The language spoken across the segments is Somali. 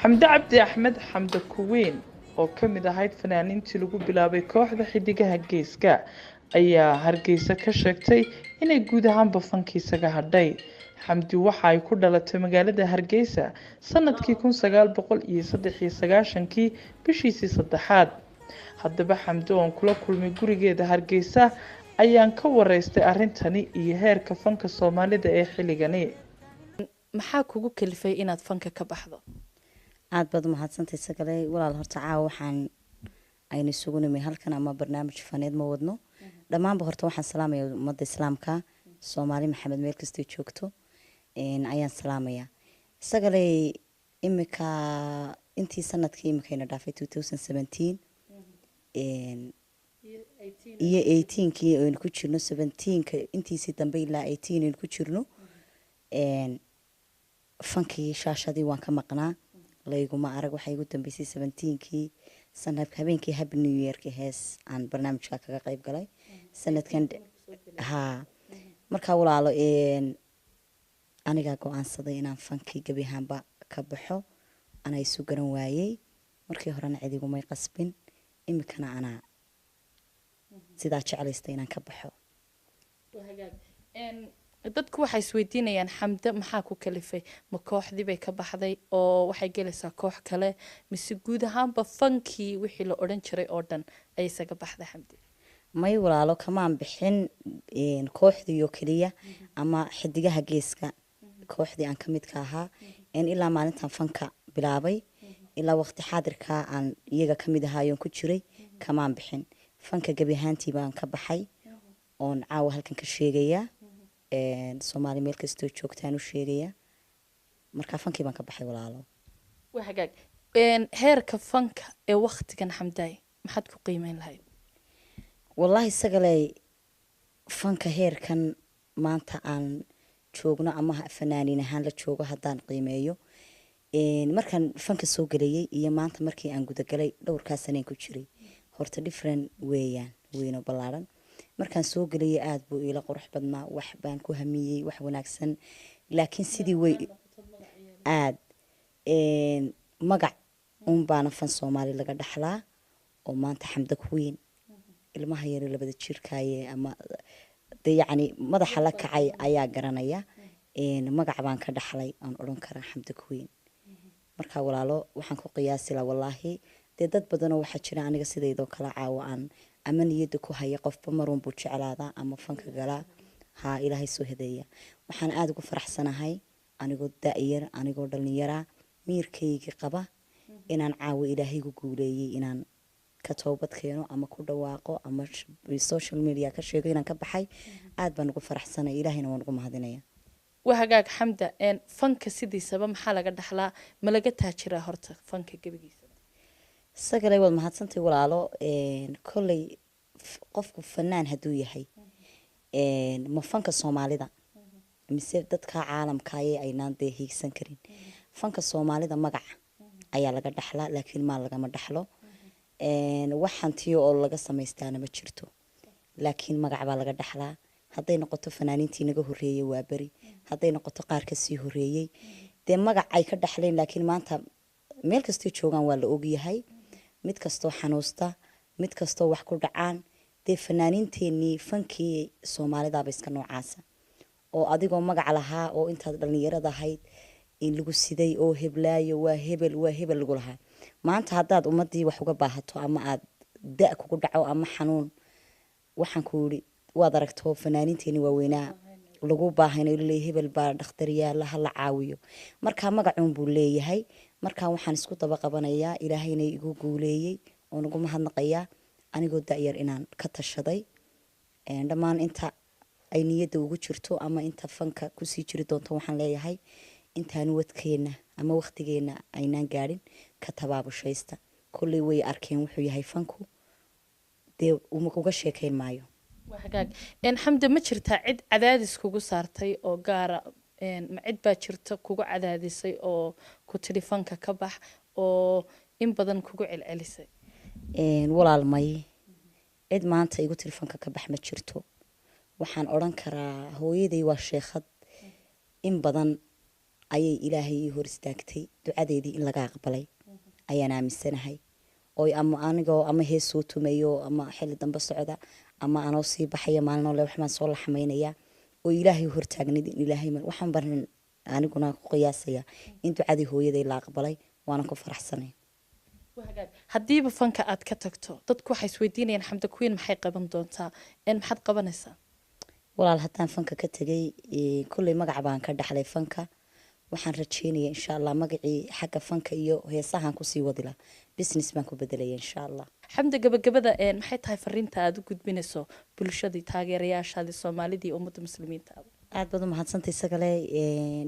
Xamde Cabdi Axmed, Xamde Kuweyn, oo ka mid ahayd fanaaniintii lagu bilaabay kooxda Xidigaha Geeska, ayaa Hargeysa ka sheegtay inay guud ahaanba fankiisaga hadhay. Xamdi waxa ay ku dhalatay magaalada Hargeysa sanadkii 1993-kii bishiisii saddexaad. Haddaba Xamdi oon kula kulmay gurigeeda Hargeysa ayaan ka wareystay arrintani iyo heerka fanka Soomaalida ee xilligani. Maxaa kugu kalifay inaad fanka ka baxdo? Aada baad umahadsantay, Sagaley walaal. Horta caawa waxaan aynu isugu nimay halkan ama barnaamij faneed ma wadno. Dhammaanba horta waxaan salaamaya ummadda Islaamka, Soomaali Maxamed meel kastay joogto ayaan salaamaya. Sagaley, imika intii sanadkii imikayna dhaafay 2017 iyo 18-kii aynu ku jirno, 17-ka intiisii dambe ilaa 18 aynu ku jirno, fankii shaashadii waan ka maqnaa, layguma arag. Waxaa igu dambeysay 17-kii sanadka habeenkii Happy New Yearka hees aan barnaamijka kaga qayb galay sanadkan. Ha, markaa walaalo, anigaa go-aansaday inaan fankii gebi ahaanba ka baxo. Anaa isu garan waayey. Markii horena cid igumay qasbin, imikana anaa sidaa jeclaystay inaan ka baxo. Dadku waxay isweydiinayaan, Xamde maxaa ku kalifay? Ma kooxdii bay ka baxday oo waxay gelaysaa koox kale, mise guud ahaanba fankii wixii la odhan jiray oo dhan ayay isaga baxday, Xamdi? May walaalo, kamaan bixin kooxdii oo keliya ama Xidigaha Geeska kooxdii aan ka midka ahaa. Ilaa maalintan fanka bilaabay ilaa waqti xaadirkaa aan iyaga kamid ahaayoon ku jiray, kamaan bixin fanka. Gebi ahaantii baan ka baxay oon caawa halkan ka sheegayaa, Soomaali meel kastoo joogtaan u sheegaya. Markaa fankii baan ka baxay, walaalo. Waa hagaag. Heerka fanka ee waktigan, Xamdaay, maxaad ku qiimeyn lahayd? Wallaahi Sagaley, fanka heerkan maanta aan joogno ama fanaaniin ahaan la joogo haddaan qiimeeyo, markaan fanka soo gelayay iyo maanta markii aan gudagalay dhowrkaa saneen ku jiray, horta different weeyaan, weynoo ballaaran. Markaan soo gelayay aada buu iila qurux badnaa, wax baan ku hamiyey, wax wanaagsan, laakiin sidii way aada magac un baana fan Soomaali laga dhaxlaa oo maanta Xamda Queen ilmaha yare labada jirkaaye ama de yacni madaxa la kacay ayaa garanaya. Magac baan ka dhaxlay aan odhan karaa Xamda Queen. Marka walaalo, waxaan ku qiyaasi laha, wallaahi dee dad badanoo waxaa jira aniga sidaydoo kala caawa aan ama niyadda ku haya. Qofba maruun buu jeclaadaa ama fanka galaa, haa, Ilaahay soo hadeeya. Waxaan aada ugu faraxsanahay anigoo da-yar, anigoo dhallinyara, miirkaygii qaba, inaan caawa Ilaahaygu guuleeyey inaan ka toobad keeno ama ku dhawaaqo ama social media ka sheego inaan ka baxay. Aada baan ugu faraxsanay, Ilaahayna waan ugu mahadinaya. Waa hagaag, Xamda. Fanka sidiisaba maxaa laga dhaxlaa? Ma laga taajiraa horta fanka gebigiisa? Sagalay, waad mahadsantay walaalo. Kolley qofku fanaan hadduu yahay, ma fanka Soomaalida mise dadka caalamka ayay aynaan dee hiigsan karin? Fanka Soomaalida magaca ayaa laga dhaxlaa, laakiin maal lagama dhaxlo. Wax hantiyo oo laga samaystaana ma jirto, laakiin magac baa laga dhaxlaa. Hadday noqoto fanaaniintii naga horreeyey waa beri, hadday noqoto qaar kasii horreeyey, dee magac ay ka dhaxleen. Laakiin maanta meel kastoo joogaan waa la ogyahay, mid kastoo xanuusta, mid kastoo wax ku dhacaan. Dee fanaaniinteenii fankii Soomaalidaaba iska noocaasa oo adigoo magac lahaa oo intaad dhallinyarada ahayd in lagu siday oo heblaayo waa hebel, waa hebel lagu lahaa, maanta haddaad ummadii wax uga baahato ama aad da kugu dhaco ama xanuun, waxaan ku yidhi waad aragto fanaaniinteeni waaweynaa lagu baahayna leeyahay hebel baa dhakhtar yaala, ha la caawiyo. Markaa magacuun buu leeyahay. Markaa waxaan isku daba qabanayaa, Ilaahayna igu guuleeyey oon ugu mahadnaqayaa, anigoo da-yar inaan ka tashaday. Dhammaan inta ay niyadda ugu jirto ama inta fanka kusii jiri doonto waxaan leeyahay, intaan wadkeena ama waqtigeena aynaan gaadhin, ka tabaabushaysta. Kolley way arkeen wuxuu yahay fanku, dee uga sheekayn maayo. Waa hagaag. Xamda, ma jirtaa cid cadaadis kugu saartay oo gaara? Ma cid baa jirta kugu cadaadisay oo ku tidhi fanka ka bax oo in badan kugu celcelisay? Walaal, may, cid maanta igu tiri fanka ka bax ma jirto. Waxaan odhan karaa hooyaday waa sheekhad in badan. Ayay Ilaahay ii hor istaagtay, ducadeedii in laga aqbalay ayaan aaminsanahay. Oy ama anigoo ama hees soo tumayo ama xilli dambe socda ama anoo sii baxaya maalinoo le waxbaan soo laxmaynaya oo Ilaahay hortaagnayd in Ilaahay waxaan barin aniguna ku qiyaasaya in ducadii hooyaday la aqbalay, waana ku faraxsanay. Haddiiba fanka aad ka tagto, dadku waxay isweydiinayaan Xamda Queen maxay qaban doontaa? Maxaad qabanaysaa? Walaal, haddaan fanka ka tegay, kolley magac baan ka dhaxlay fanka. Waxaan rajeynaya insha Allah magacii xagga fanka iyo heesahan kusii wadila, business baan ku bedelaya insha Allah. Xamda, gabagabada, maxay tahay fariinta aada u gudbinayso bulshadii, taageerayaashaadii, Soomaalidii, ummadda Muslimiinta? Aada baad u mahadsantay sagale.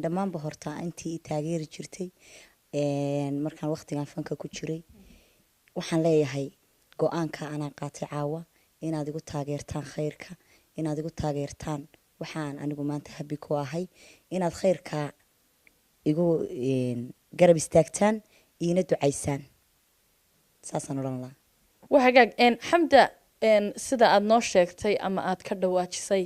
Dhammaanba horta intii i taageeri jirtay markaan waqtigan fanka ku jiray, waxaan leeyahay go-aanka anaa qaatay caawa inaad igu taageertaan khayrka, inaad igu taageertaan waxaan anigu maanta happy ku ahay, inaad khayrka igu garab istaagtaan, iina ducaysaan, saasaan odhan lahaa. Waa hagaag. Xamda, sida aada noo sheegtay ama aada ka dhawaajisay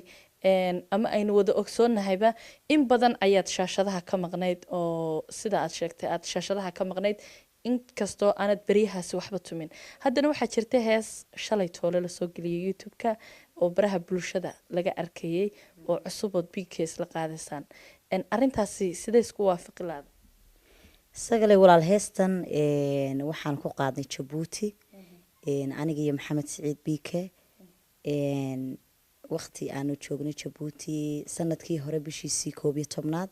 ama aynu wada ogsoonnahayba, in badan ayaad shaashadaha ka maqnayd, oo sida aad sheegtay aad shaashadaha ka maqnayd, inkastoo aanad beryahaasi waxba tumin. Haddana waxaa jirta hees shalay toole lasoo geliyay YouTube-ka oo baraha bulshada laga arkayay oo cusubood BK la qaadaysaan. Arrintaasi sidee isku waafaqi lahada? Sagale walaal, heestan waxaan ku qaadnay Jabuuti, aniga iyo Maxamed Siciid BK. Waqti aanu joognay Jabuuti sanadkii hore bishiisii 11aad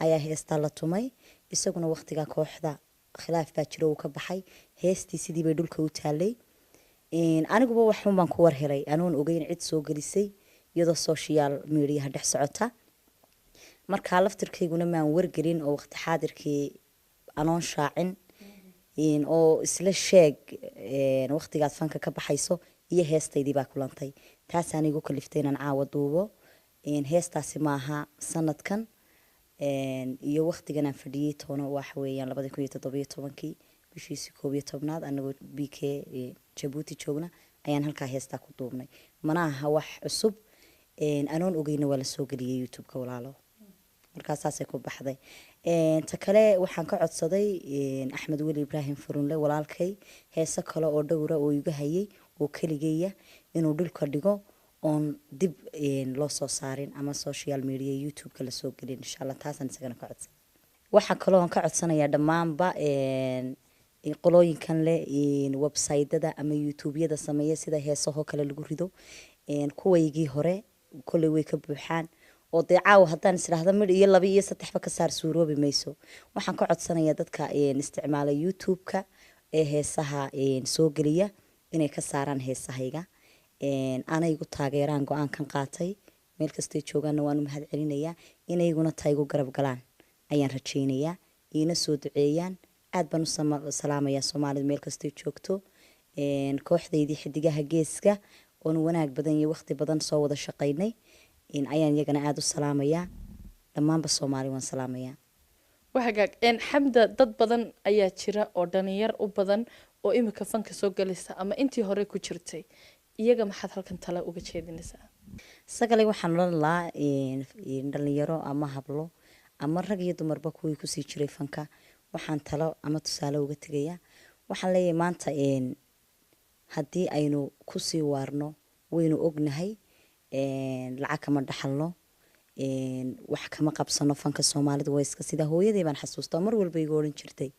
ayaa heestaa la tumay. Isaguna waqtigaa kooxda khilaaf baa jiro, uu ka baxay. Heestii sidii bay dhulka u taalay. Aniguba waxun baan ku war helay anoon ogeyn cid soo gelisay iyadoo social mediaha dhex socota. Markaa laftirkayguna maan wargelin oo waqti xaadirkii anoon shaacin oo isla sheeg waqtigaad fanka ka baxayso iyo heestaydii baa kulantay. Taasaan igu kaliftay inaan caawa duubo. Heestaasi maaha sanadkan iyo waqtigan aan fadhiyey toona, waxa weeyaan 2017-kii bishiisii 11aad, anagoo BK Jabuuti joogna ayaan halkaa heestaa ku duubnay. Mana aha wax cusub, anoon ogeyna waa lasoo geliyey YouTube-ka walaalo, markaa saasay ku baxday. Ta kale waxaan ka codsaday Axmed Weli Ibraahim Furunle walaalkay heese kale oo dhowra oo iga hayay oo keligeeya inuu dhulka dhigo oon dib loo soo saarin ama social media YouTube-ka lasoo gelin insha Allah. Taasaan isagana ka codsaday. Waxaa kaloo aan ka codsanayaa dhammaanba qolooyinkan leh website-ada ama YouTube-yada sameeya sida heesahoo kale lagu rido, kuwaygii hore kolley way ka buuxaan oo dee caawa haddaan isdhaahdo midh iyo laba iyo saddexba ka saar suuroobi mayso. Waxaan ka codsanayaa dadka isticmaala YouTube-ka ee heesaha soo geliya inay ka saaraan heesahayga, anay igu taageeraan go-aankan qaatay. Meel kastay joogaanna waan u mahad celinayaa. Inayguna taa igu garab galaan ayaan rajaynayaa, iina soo duceeyaan. Aad baan u salaamayaa Soomaalida meel kastay joogto. Kooxdaydii Xidigaha Geeska oon wanaag badan iyo waqti badan soo wada shaqaynay ayaan iyagana aada u salaamayaa. Dhammaanba Soomaali waan salaamayaa. Waa hagaag. Xamda, dad badan ayaa jira oo dhalinyar u badan oo imika fanka soo galaysa ama intii hore ku jirtay. Iyaga maxaad halkan tala uga jeedinaysaa? Sagalay, waxaan odhan lahaa dhalinyaro ama hablo ama rag iyo dumarba kuwii kusii jiray fanka, waxaan talo ama tusaale uga tegayaa, waxaan leeyahay maanta haddii aynu kusii waarno, waynu ognahay lacag kama dhaxalno, wax kama qabsano fanka Soomaalidu. Waa iska sidaa. Hooyaday baan xasuustaa mar walba igu odhan jirtay,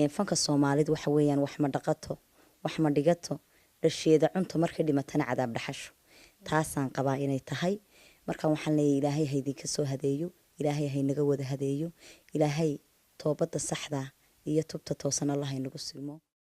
fanka Soomaalidu waxa weeyaan wax ma dhaqato, wax ma dhigato, dhasheeda cunto, markay dhimatana cadaab dhaxasho. Taasaan qabaa inay tahay. Marka waxaan leeyahay Ilaahay ha idinka soo hadeeyo, Ilaahay haynaga wada hadeeyo, Ilaahay toobadda saxda iyo tubta toosan Allah haynagu silmo.